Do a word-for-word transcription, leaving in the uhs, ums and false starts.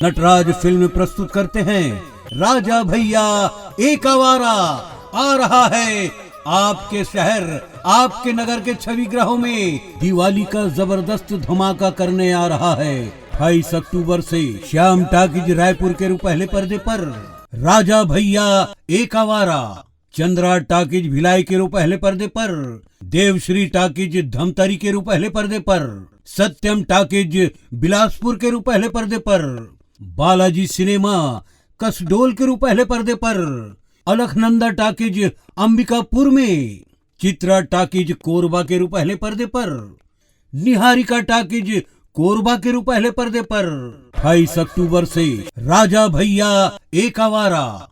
Nataraj film प्रस्तुत करते हैं राजा भैया एक आवारा। आ रहा है आपके शहर, आपके नगर के छवि गृहों में दिवाली का जबरदस्त धमाका करने आ रहा है। अट्ठाईस अक्टूबर से श्याम टाकीज रायपुर के रू पहले पर्दे पर राजा भैया एक आवारा, चंद्रा टाकीज भिलाई के रू पहले पर्दे पर, देवश्री टाकीज धमतरी के रू पहले पर्दे पर, सत्यम टाकीज बिलासपुर के रू पहले पर्दे पर, बालाजी सिनेमा कसडोल के रू पहले पर्दे पर, अलखनंदा टाकीज अंबिकापुर में, चित्रा टाकीज कोरबा के रू पहले पर्दे पर, निहारिका टाकीज कोरबा के रू पहले पर्दे पर। अट्ठाईस अक्टूबर से राजा भैया एक आवारा,